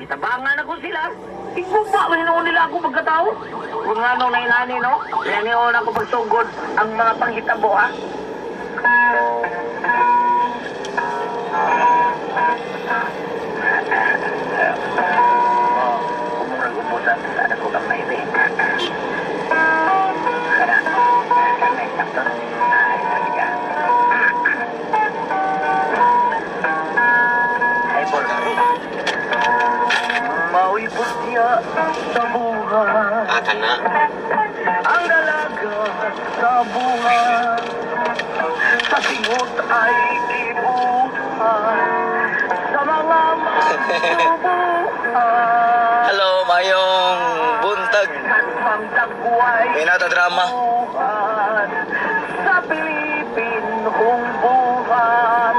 Gitabangan ako sila. Iguba man hinuon nila ako pagkatao. Kung ano na inani, no? Yan ako pagsugod ang mga panghitabo, ha? Oh, umurag ubusan sa anak ko kamay, be. Kana, kana, sakto. Ay, sabi ka. Ay, Paul. Mao'y putya sa buhay. Ah, kana. Ang dalaga sa buhay. Sa singot ay ibuhay. Sa mga magsubuhay. Hello, mayong buntag. Katpang tagway. May nata drama. Buhat. Sa Pilipinong buhat.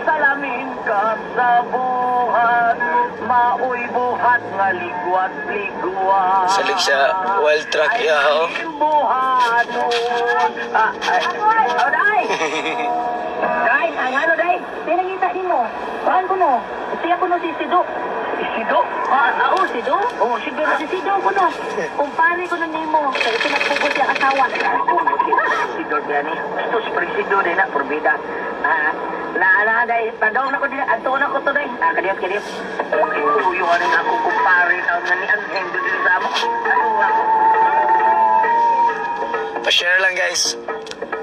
Salamin ka sa buhat. Maoy buhat nga ligwat ligwat. Salig sa wild track, Ay, yeah, oh. buhaton. Ah, ay, oh, day! Day, ang ano, day? Pinangita nimo. Kuan ko no. Siya ko no si Sido. Sido? Ah, ah, oh, Sido? Oh, Sido na. Si Sido ko no. Kumpare ko no nimo. Kay pinagpugos siyang asawa. Sido gani. Gusto si Presido din na, purbida. Ah, na na day, padong na ko din, adto na ko to day. Ah, kadiyot kadiyot. Tuyo ani ako kumpare taon nga ni Anheng dito sa amo. Ano ako? Pa-share lang, guys.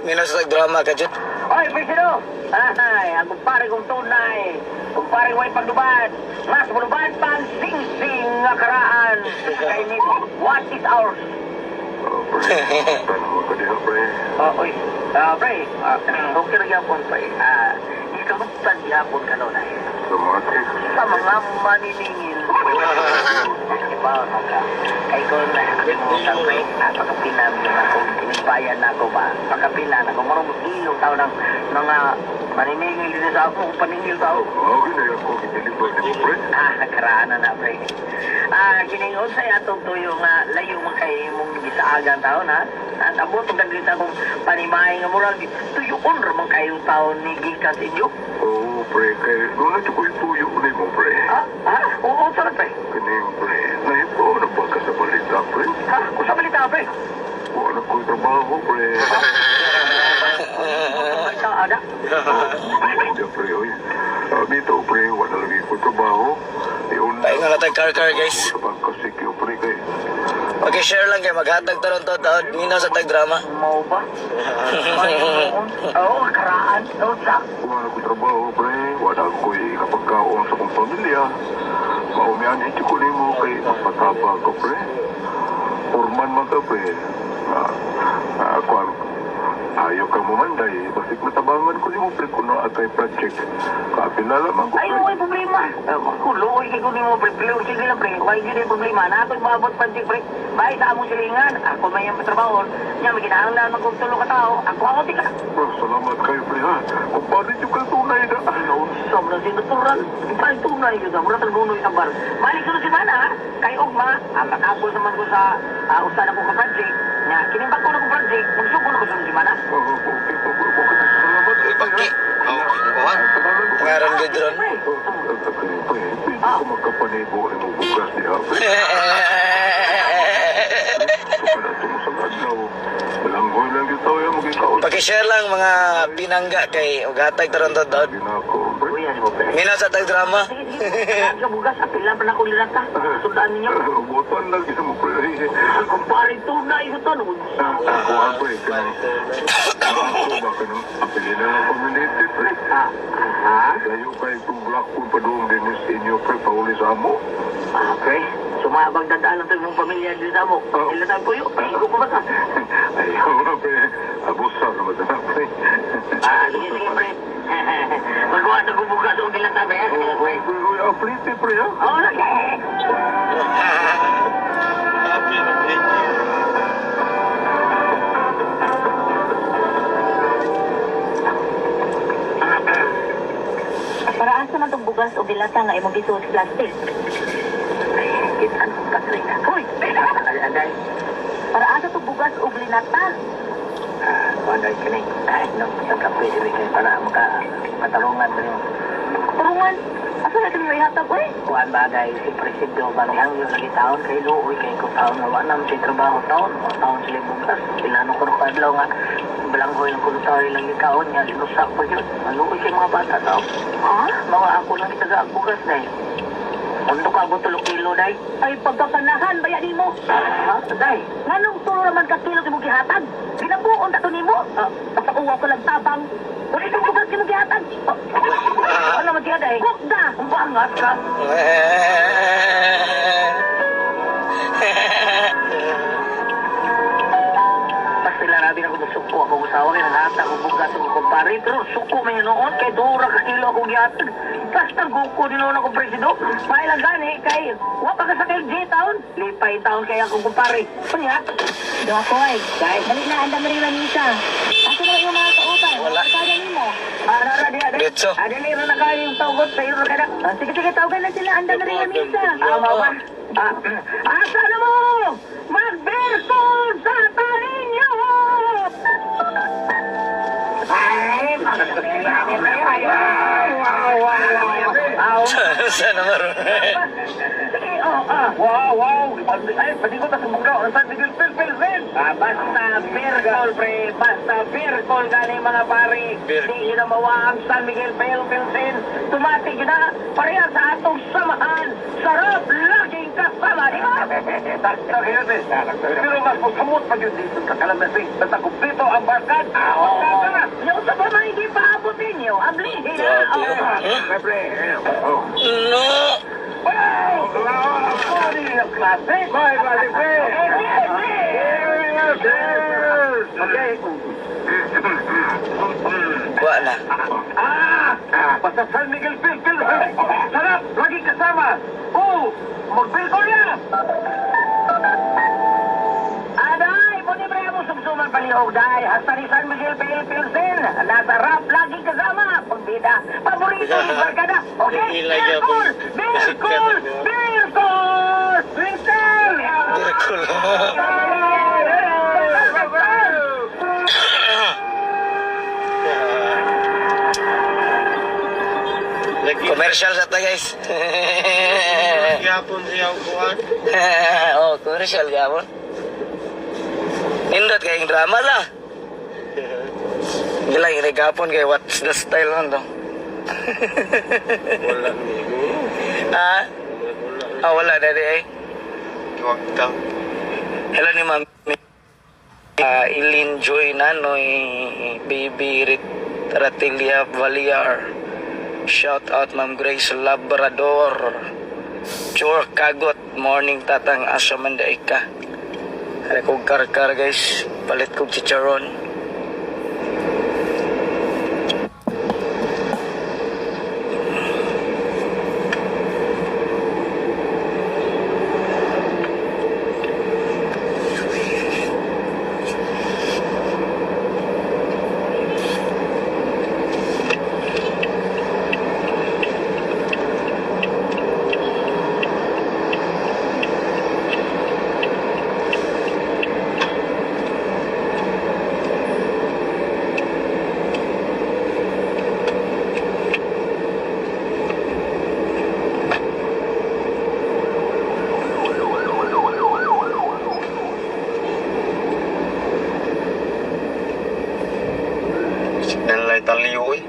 May nasa drama ka dyan. Oy, Presido! Ay, ang kumpare kong tunay. Kumpare way pagdubad. Mas mulubad pang sing-sing nga karaan. Kay ni what is ours? Pre, tanong ko diha, pre. Oh, oy. Ah, pre. Ah, okay ra gyapon, pre. Ah, ikamusta gyapon ka nun, ay? Sa mga ex. Sa mga maniningil. Iba, ka. Kay kung utang, pre, napakapila mo na kung bayan na ako ba. Pakapila na ako. Marong ilong tao ng mga maniningil dito sa ako. Kung paningil tao. Oh, ginay ako gideliver nimo, pre. Ah, nakaraan na na, pre. Ah, kiningon sa atong tuyo nga layo man kay imong gisaagan taon, ha? At abot ang dagit akong panimay nga murag tuyoon ra man kayo taon ni gikan sa inyo. Oo, pre, kay doon na ko'y tuyo nimo, pre. Ah, ah, oo, sarap, pre. Kining, pre, nahipo na pa ka sa balita, pre. Ha, kung sa balita, pre. Wala ko'y trabaho, pre. Balita, ada. Hindi, pre, oy. Ah, dito, pre, wala lagi ko trabaho. Iyon Pahinga na tayo car car, guys. Sa pagkasikyo, pre, kay Paki-share lang kay maghatag taron to taon. Minaw sa tag drama. Mau ba? Oo, karaan. Oo, sa. Wala ko'y trabaho, pre. Wala ko'y kapagkaon sa kong pamilya. Maumian hindi ko nimo kay magpataba ko, pre. Forman man ka, pre. Ah, ah, kuwan, ayaw ka mumanday. Basig matabangan ko nimo, pre, kung naa kay project. Kapila lamang ko, Ay, pre. way problema. Kung luoy kay kunin mo, pre. Pero sige lang, pre. Way yun yung problema. Na ako'y maabot panjik, pre. Bahay sa among silingan. Ako may yung trabaho. Nya, may kinahanglan magkong tulo ka tao. Ako ako tika. Oh, salamat kayo, pre, ha. Kung paano yung katunay na. Nausap na si natural. Ipal tunay yun. Mura tagunoy ang bar. Balik sunod si mana, ha? Kay Ugma, ah, makabol naman ko sa usan ako ka project. Nya, kinimbag ko na ko project. Magsugo na ko sunod si mana. Oh, okay, okay, okay. Salamat kayo, pre, ha. Paki. Oh, kuhan. Salamat ko. Ngaran gud ron. Pre. Oh, pre, pre, pwede ko magkapanibo rin mo bugas diha, pre. Sukad ato mo sa adlaw. Balanghoy lang gyud tao yang magikaon. Paki-share lang mga pinangga kay og hatag taron to taon. Ginako, pre. Uy, ano mo, pre? Minaw sa tag drama. Sige, sige. Sa bugas, apila pa na ko lirata. Sundaan ninyo. Butan lang gyud mo, pre. Ang kumpare tunay ko to. No? Ako ang pre, kanang ako ba kanang apili na lang community, pre. Ah, ha? Layo kay kung Blackpool pa doon din sa inyo, pre, pauli sa amo. Ah, pre. Sumabag dadaan lang tayo mong pamilya dito sa amo. Oo. Sila tayo puyo. Ay, ko pa ba ka? Ayaw na, pre. Abusa naman na, pre. Ah, sige, sige, pre. Magawa na gubugas ang dilata, pre. Ah, sige, pre. Pre, uy, aprite, pre, ha? Oo, lagi. Happy na thank you. Para asa man tong bugas o dilata nga imong gisuot sa plastic? Ay, kita ang Katrina. Hoy! Ay, aday. Para asa tong bugas o linata? Ah, wala ka na. Ay, no. Sa kape, dili kayo para maka matarungan ba yun? Turungan. Asa na ito ihatag, oy? Kuan bagay si Presido ba ni ang lagi taon kay luoy kay ko taon nga wa na man trabaho taon wa taon sila bugas pilano ko kadlaw nga balanghoy ang kuno taon ilang gikaon nga sinusak pa gyud maluoy kay mga bata tao. Ha? Mga ako lang gitaga ang bugas day. Undo ka mo 3 kilo day. Ay, pagkakanahan, baya nimo. Ha? Day. Nganong tulo naman ka kilo imong gihatag? Ginabuon ta to nimo? Ah, Pagpauwaw ko lang tabang. Wala itong bugas imong gihatag. Oh, ano man diya day? Kukda! Ang bangat ka. Basta lang nabi na kung suko ako usawa kay nangata ko bugas ko kumpare pero suko man yun noon kay dura ka kilo ako gihatag. Basta guko din noon ako presido. Mailang gani kay wa pa ka sa kay J taon. Lipay taon kay ako kumpare. Unya, Dokoy, Day. dali na ang damari Ranisa. Asa na yung mga kauban? Wala. Kaya nimo. Ara ra diha day. Diretso. Ah, dili ra na kayo yung tawgot sa iyo ra kada. Ah, sige, sige, tawagan na sila. Ang damari Ranisa. Ah, mao ba? Ah, asa na mo? Magberkol sa taninyo! Ay, wow, Sana maroon. Sige, oh, ah. Wow, wow! Ay, pati ko tas mugdaw. Ang San Miguel Pil Pil Pil! Ah, basta beer call, pre. Basta beer call gani mga pare. Beer. Di yun ang mawa ang San Miguel Pale Pilsen. Tumati yun na. Pareha sa atong samahan. Sarap laging kasama, di ba? Sakto kayo, pre. Pero mas musamot pa yun dito sa Kalamasi. Basta kumpleto ang barkad. Ah, oo. Barkada! Yung sa pa man hindi paabot ninyo, ang lihi na. Grabe. Oh. Hmm? Pre, pre. Oh. No! Wow! Wow! Classic! Bye, classic, pre! Cheers! Okay. Wa na. Ah! Basta San Miguel Pil Pil Sarap! Lagi kasama! Oh! Mag-bill ko niya! Aday, muni pre mo sumsuman palihog day. Hasta ni San Miguel Pale Pilsen. Nasa rap lagi kasama. Pagbida. Paborito ni barkada. Okay? Ilay Beer gapon. call! Beer Kasi call! kata- Beer call! Beer call! Dirkul. Lagi Commercial sa ta guys. Gihapon siya ang kuan. Oh, commercial gapon. Nindot kayong drama lah. Gila yung gapon kay what's the style nun to? Wala ni siguro. Ah, Wala. ah wala na di eh. Tuwag ta. Hello ni Mami. Ah, Ilin Joy Nanoy, Baby Ratilia Valiar. Shout out Ma'am Grace Labrador. Chor Kagot, morning tatang asa man daay ka. Hari kog karkar guys, palit kog chicharon. Signal taliw eh.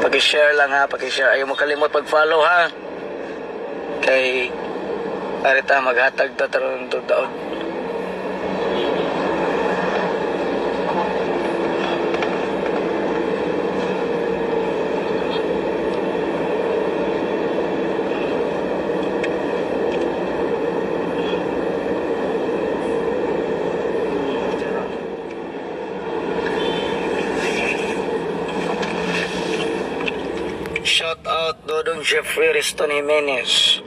Paki-share lang ha, paki-share. Ayaw mo kalimot pag-follow ha. Kay arita maghatag ta taron to daod. Shout out Dodong Jeffrey Riston Jimenez.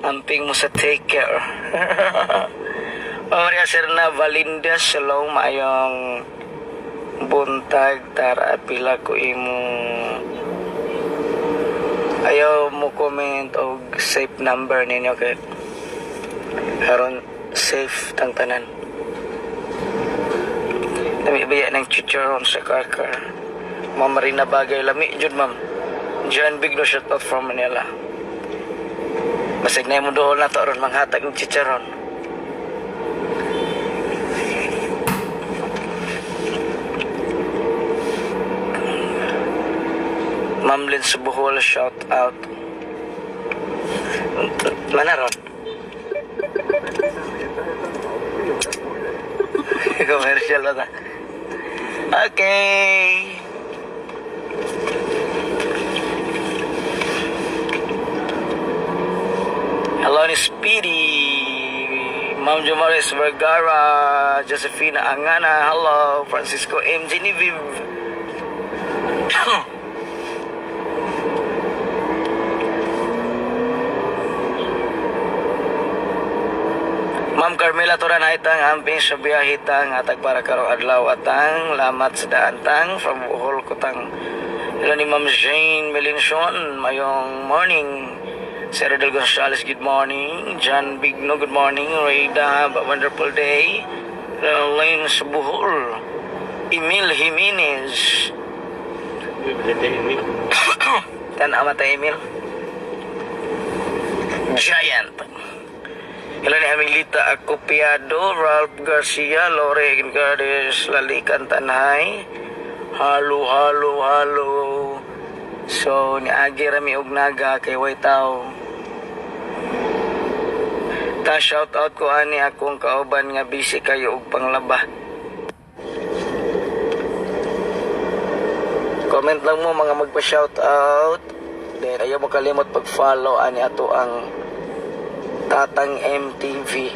Amping mo sa take care. Maria Serna Valinda, shalom maayong buntag tara pila ko imo ayaw mo comment og safe number ninyo kay aron safe tang tanan. Lami ba ng chicharon sa Carcar? Ma'am Marina Bagay, lami jud, ma'am. John Bigno, shout out from Manila. Basig na yung dool na to aron manghatag og chicharon. Ma'am Lynn sa Bohol, shout out. Manaron. Commercial ba ta? Okay. Hello ni Speedy. Ma'am Jumaris Vergara, Josefina Angana, hello. Francisco M. Genevieve. Ma'am Carmela Turan tang amping sa biyahe tang atag para karong adlaw atang lamat sa daan tang from Bohol ko tang. Hello ni Ma'am Jane Melinson, mayong morning. Sir Rodel Gonzalez, good morning. John Bigno, good morning. Rayda, have a wonderful day. Lane sa Bohol. Emil Jimenez. Tan-ama ta, Emil. Giant. Hello ni Amilita Acopiado, Ralph Garcia, Lore Gardes, Lalikan Tanhay. Halo, halo, halo. So, niagi rami og naga kay way tao. Ta shout out ko ani akong kauban nga busy kayo og panglaba. Comment lang mo mga magpa-shout out. Then ayaw mo kalimot pag-follow ani ato ang Tatang MTV.